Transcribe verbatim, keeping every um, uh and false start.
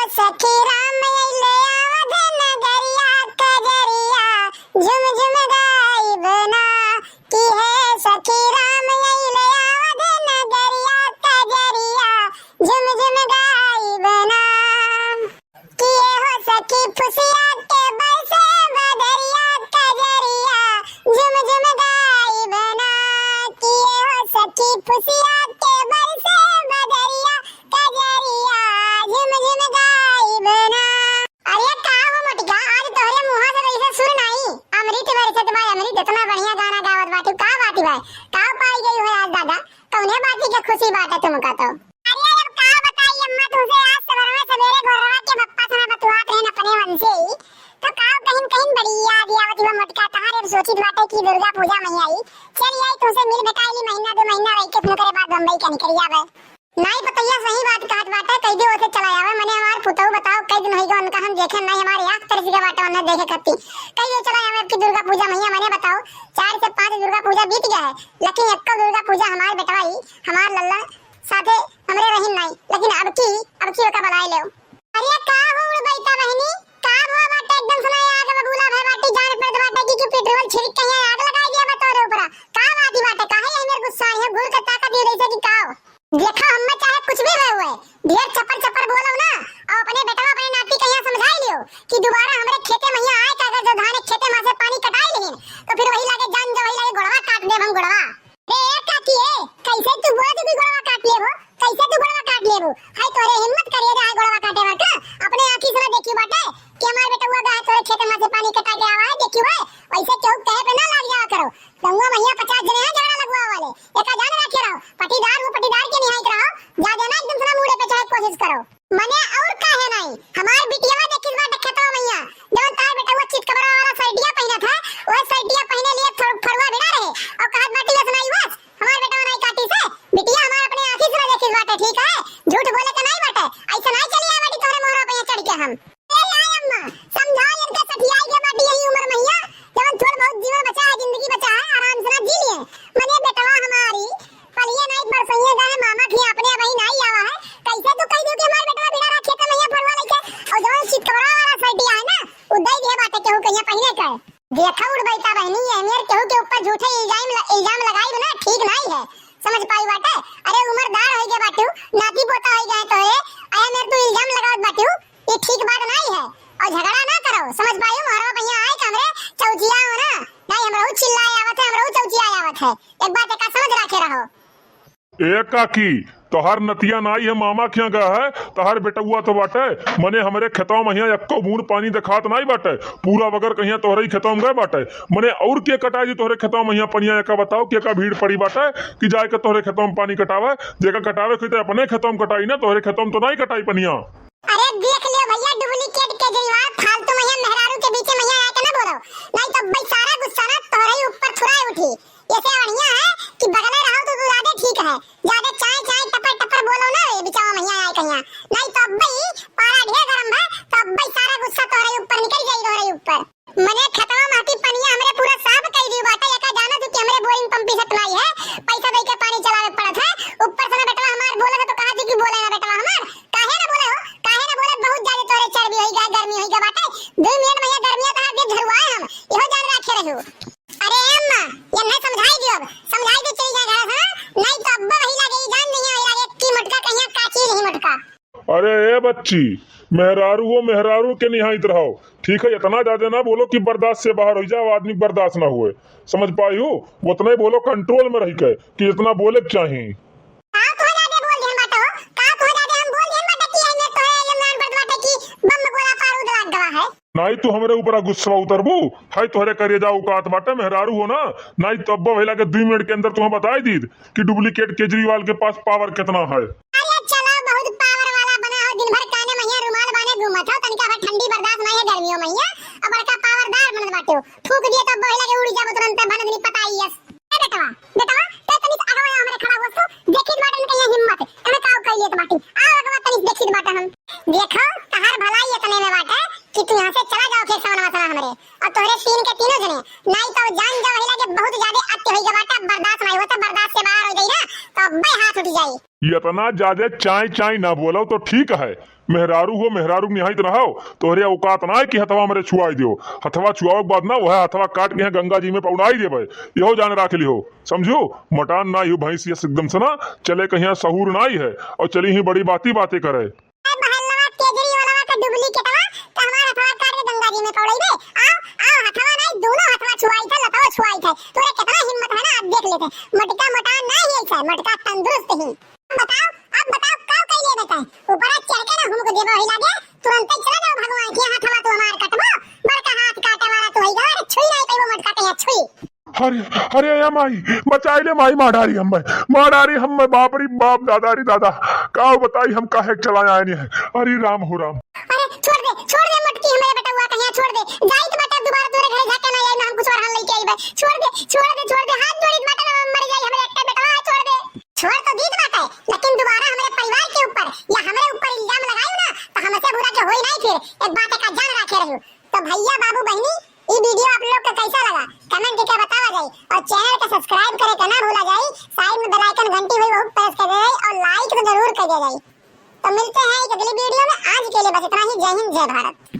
सखी राम अइले अवध नगरिया, कजरिया झुम झुम गाइब ना। कि हे सखी राम अइले अवध नगरिया, कजरिया झुम झुम गाइब ना। कि हे हो सखी फुसिया के बरसे बदरिया, कजरिया झुम झुम गाइब ना। कि हे हो सखी फुसिया के बरसे बदरिया, कजरिया झुम झुम गाइब ना। अरे का हो मोटका, आज तोहरे मुँहा से जैसे सुर नाई, अमृत बरसत बा अमृत, इतना बढ़िया गाना गावत बाटू, का बात बा? का पाई गई हो आज दादा, कौने बात के खुशी बाटे तुमका तो? अरे अब का बताई अम्मा तुमसे, आज सवेरे सवेरे घोरवा के बप्पा से बतुआत रहन अपने मन से ही, तो का कहीं कहीं बड़ी याद आवत बा मोटका, तहारे अब सोचित बाटे कि दुर्गा पूजा मइया आई, चल आई तुमसे मिल भेटाई ली, महीना दो महीना रह के फिर ओकरे बाद बम्बई का निकल आवे। नाई पतैया सही बात कहत बाटे, कह दे ओसे चला आवे, मने हमार पुतहु बताओ, कई दिन होइगा उनका हम देखे नाई, हमारे आँख तरस गया बाटे उन्हें देखे खातिर। कह दे चला आवे, अब की दुर्गा पूजा मइया मने बताओ, चार से पाँच दुर्गा पूजा बीत गया है, लेकिन एक्को दुर्गा पूजा हमार बेटवा ही, हमार लल्ला साथे हमरे रहिन नाई, लेकिन अब की, अब की ओका बुलाए लेव। अरे का हो उड़बैता बहिनी, का भवा बाटे, एकदम सुनाई आग बबूला भय बाटे, जान पड़त बाटे कि, कि पेट्रोल छिड़क के यहाँ आग लगाई दिया बा तोरे ऊपरा। का बात ही बाटे, काहे यही मेरे गुस्सा आई है, घूर के ताकत दियो जैसे कि का हो? देखा, हम्मे चाहे कुछ भी भय हुए, ढेर चपर चपर बोलो ना, और अपने बेटवा अपने नाती के यहाँ समझाई लियो कि दोबारा हमरे खेते में यहाँ आए के अगर जो धान खेते में से पानी कटाई लेहिन, तो फिर वही लागे जान जो वही लागे गोड़वा काट देब हम गोड़वा। ए काकी, ए, कैसे तू बोलत कि गोड़वा काट लेबो? कैसे तू गोड़वा काट लेबो? हाय तोरे हिम्मत करिए रे, हाय गोड़वा काटे बर का? अपने आँखी से ना देखी बाटे कि हमार बेटवा गा है तोरे खेते में से पानी कटा के आवा है, देखी है? वैसे केहू कहे पे ना लाग जावा करो। गंगा मैया पचास जने हैं झगड़ा लगवा वाले, एका जान रखे रहो। पटीदार वो पटीदार के निहायत रहो, जा देना एकदम से ना मूड़े पे चढ़े कोशिश करो। मने और काहे नाई? हमार बिटिया देखिस बाटे खेतवा मइया, जवन तार बेटवा चितकबरा वाला शर्टिया पहिनत है, वह शर्टिया पहिने लिए थोड़ फड़ुआ भिड़ा रहे, और कहत बाटी बस नाई बस, हमार बेटवा नाई काटी से, बिटिया हमार अपने आँखी से ना देखिस बाटे, ठीक है? झूठ बोले के नाई बाटे, ऐसे नाई चली आए बाटी तोहरे मोहरा पे चढ़ के हम। ए नाई अम्मा, समझाओ इनके सठियाई के बाटी यही उम्र मइया, जवन थोड़ बहुत जीवन बचा है, जिंदगी बचा है, आराम से ना जी लिए। मने बेटवा हमारी पलिए नाई बरसइए गए हैं, मामा खिया अपने अबही नाई आवा है। कैसे तू कह दियो कि हमार बेटवा बिना रहा खेते में यहाँ फरुआ लेके, और जवन चितकबरा वाला शर्टिया है ना, उ दे दिए बाटे केहू के यहाँ पहिने के। देखा उड़बैता बहिनी, ये मेर केहू के ऊपर झूठे इल्जाम ल-, इल्जाम लगाई ना, ठीक नाई है, समझ पाई बाटे। अरे उम्रदार होई गए बाटू, नाती पोता होई गए तोरे, अरे मेर तू इल्जाम लगावत बाटू, ये ठीक बात नाई है। और झगड़ा ना करो, समझ पाई, मोहरवा भैया आए तो हमरे चौचिया हो ना, नाई हमरहू चिल्लाए आवत है, हमरहू चौचिया आवत है, एक बात एका समझ रखे रहो। ए काकी, तोहार नतिया नाई है, मामा खिया गया है, तोहार बेटउआ तो बाटे, मने हमरे खेतवा में हिया एक्को बूंद पानी देखात नाई बाटे, पूरा बगर कहिया तोहरे ही खेतवा में गए बाटे, मने और के कटाई दी तोहरे खेतवा में हिया पनिया, एका बताओ के का भीड़ पड़ी बाटे कि जाए के तोहरे खेतवा में पानी कटावे, जेका कटावे के होई तो अपने खेतवा में कटाई ना, तोहरे खेतवा में तो नाई कटाई पनिया। अरे देख लियो भैया, डुप्लीकेट केजरीवाल, फालतू में यहाँ मेहरारू के बीच में यहाँ आके ना बोलो, नहीं तो भाई सारा गुस्सा ना तोहरे ही ऊपर थुराए उठी। ऐसे बढ़िया है कि बगले रहो तो, तो ज्यादा ठीक है, ज्यादा चाय चाय टपर टपर बोलो ना रे बिचावा मैया आए कहिया, नहीं तो अब्बे ही पारा ढेर गरम है, तो अब्बे ही सारा गुस्सा तोहरे ऊपर निकल जाई, तोहरे ऊपर। मने खेतवा महती पनिया हमरे पूरा साफ कई दी बाटे, एका जाना तू कि हमरे बोरिंग पंपी से नाई है, पैसा दे के पानी चलावे पड़त है, ऊपर से ना बेटवा हमार बोले तो कहा थी कि बोले ना बेटवा हमार, काहे ना बोले हो, काहे ना बोले, बहुत ज्यादा तोहरे चर्बी होई गए, गर्मी होई गए बाटे, दो मिनट में ये गर्मिया तहार देख झरुआए हम, इहो जान रखे रहो। अरे अम्मा, ये नहीं समझाई दियो, अब समझाई दे चली जाए घर से, नहीं तो अब्बा वही लागे, ये जान नहीं है, वही लागे की मटका कहिया का चीज ही मटका। अरे ए बच्ची, मेहरारू हो, मेहरारू के निहाइत रहो, ठीक है? इतना ज्यादा ना बोलो कि बर्दाश्त से बाहर हो जाओ, आदमी बर्दाश्त ना हुए, समझ पाई हो? उतना ही बोलो कंट्रोल में रह के कि जितना बोले के चाही। का तोहे ज्यादा बोल देहन बाटे हो? का तोहे ज्यादा हम बोल देहन बाटे कि एमे तोहे इल्जाम पड़त बाटे कि बम गोला बारूद लाग गवा है? नाई तू हमरे ऊपर गुस्सा उतरबू, हाय तोहरे करेजा औकात बाटे, मेहरारू हो ना, नाई तो अब्बा भैला के दुई मिनट के अंदर तुम्हें बताई दीद कि डुप्लीकेट केजरीवाल के पास पावर कितना है। अरे चला बहुत पावर वाला बना हो, दिन भर काने में हिया रुमाल बाने घूमत हो, तनिका भर ठंडी बर्दाश्त नहीं है गर्मियों में हिया, अब बड़का पावरदार बनत बाटे हो, फूंक दिए तो अब्बा भैला के उड़ जाबो तुरंत भनक नहीं पता आई यस। ए बेटवा, बेटवा, ते तनी से आगे आवा, हमरे खड़ा हुआ सो, देखित बाटे इनके ये हिम्मत, एमे का कई लेत बाटी। आओ आगे तनी से देखित बाटे हम। देखो, तहार भलाई इतने में बाटे कि तू यहाँ से चला जाओ खेत सवनवा सना हमरे। और तोहरे तीन के तीनों जने, नाई तो जान जाओ हिला के बहुत ज्यादा अति होई गवा बाटे, अब बर्दाश्त नहीं होता, बर्दाश्त से बाहर हो जाई ना, तो अब्बे हाथ उठ जाई। एतना जादे चाई चाई ना बोलो तो ठीक है। मेहरारू हो, मेहरारू निहाइत ना हो, तोहरे औकात ना है कि हथवा हमरे छुआई दियो। हथवा छुआवे के बाद ना वह हथवा काट के यहाँ गंगा जी में पौड़ाई देबे। यहो जान राख लिहो, समझो? मटान ना ही भैंस ये एकदम से ना चले, कहीं सहूर ना ही है और चली ही बड़ी बाती बातें करे। ए महलवा केजरीवालवा का डुप्लीकेटवा, त हमार हथवा काट के गंगा जी में पौड़इबे। आओ, आओ, हथवा नहीं, दोनों हथवा छुआई थे, लतवा छुआई थे। तोरे कितना हिम्मत है ना, आज देख लेते। मटका मोटा नहीं है, ऐसा मटका तंदुरुस्त ही। अब बताओ, अब बताओ, का कइले बेटा? ऊपर चढ़ के ना हमको देबो ही लागे, तुरंत ही चला जाओ भगवान के हाथवा तो हमार कटबो। बड़का हाथ काटे वाला तू ही गवा, छुई नहीं पाइबो मटका के यहाँ, छुई। अरे, अरे, ए माई, बचाई ले माई, मार डारी हम्मे, मार डारी हम्मे, बाप रे बाप, दादा रे दादा, का बताई हम काहे के चला आए नहीं है। अरे राम हो राम। अरे छोड़ दे, छोड़ दे मटकी, हमरे बेटवा कहिया छोड़ दे, जाइत बाटे दोबारा तोरे घरे जाके ना आई, ना हम कुछ और हाल लेके आई बे, छोड़ दे, छोड़ दे, छोड़ दे, हाथ जोड़ी बाटे ना मर जाई, हमरे एक बेटवा है, छोड़ दे। छोड़ तो दीत बाटे, लेकिन दोबारा हमरे परिवार के ऊपर या हमरे ऊपर इल्जाम लगाई ना, तो हमसे बुरा के होई नहीं फिर, एक बात का जान रखे रहियो। तो भैया, बाबू, बहिनी, ई video आप लोग का कैसा लगा, comment करके बतावा जाई और channel का subscribe करे के ना भूला जाई। Side में bell icon घंटी हुई, वहू press कर दे जाई और like तो जरूर कर दे जाई। तो मिलते हैं एक अगली video में। आज के लिए बस इतना ही। जय हिंद, जय भारत।